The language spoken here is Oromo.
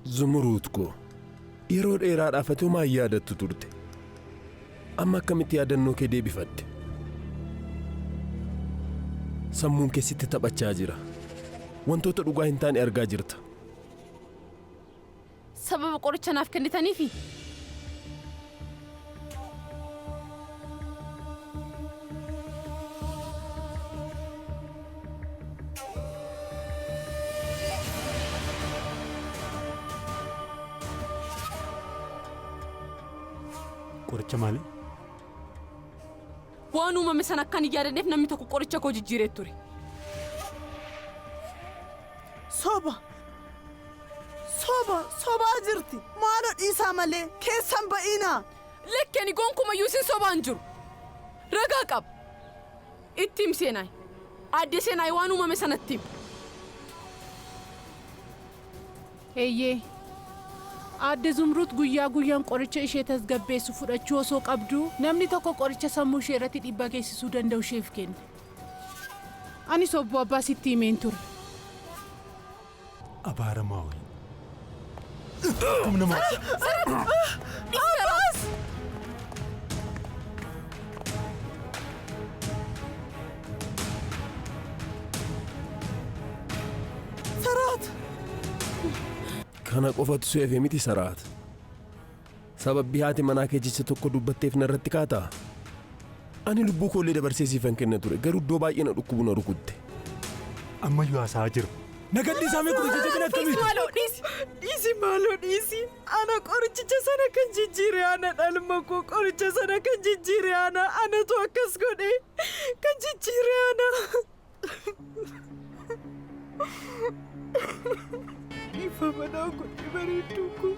Zumuruut koo, yeroo dheeraadhaaf ati homaa hin yaadattu turte. Amma akkamitti yaadannoo kee deebifatte? Sammuun kee sitti taphachaa jira. Wantoota dhugaa hin taane argaa jirta. Sababa qoricha naaf kennitaniifi? Qoricha maali? Waan uumame sana akkan hin yaadanneef namni tokko qoricha koo jijjiiree ture. Soba! Soba! Sobaa jirti! Maaloo dhiisaa malee keessan ba'iinaa! Lakki ani gonkumayyuu isin sobaa hin jiru. Ragaa qaba. Itti himi Seenaay. Aadde Seenaay waan uumame sana itti himi. Eeyyee. Aadde Zumruut guyyaa guyyaan qoricha ishee tasgabbeessu fudhachuu osoo qabduu namni tokko qoricha sammuu ishee irratti dhiibbaa geessisuu danda'u isheef kenne. Anis obbo Abbaasitti himeen ture. Abaaramaa wayii. Humna maal? Abbaas! Saraat! Kana qofatu si hafe miti Saraat. Sababbii haati manaa kee jecha tokko dubbatteef narratti kaataa? Ani lubbuu koollee dabarsee siifan kenna ture garuu iddoo baay'ee na dhukkubu na rukutte. Ammayyuu haasa'aa jira. Na gadhiisaa mee kun ija jabina Dhiisi akkamiiti? maaloo dhiisi. Dhiisi maaloo dhiisi. Ana qorichicha sana kan jijjiire ana dhalma koo qoricha sana kan jijjiire ana anatu akkas godhe kan jijjiire ana. Dhiifama naa godhi bareedduu koo.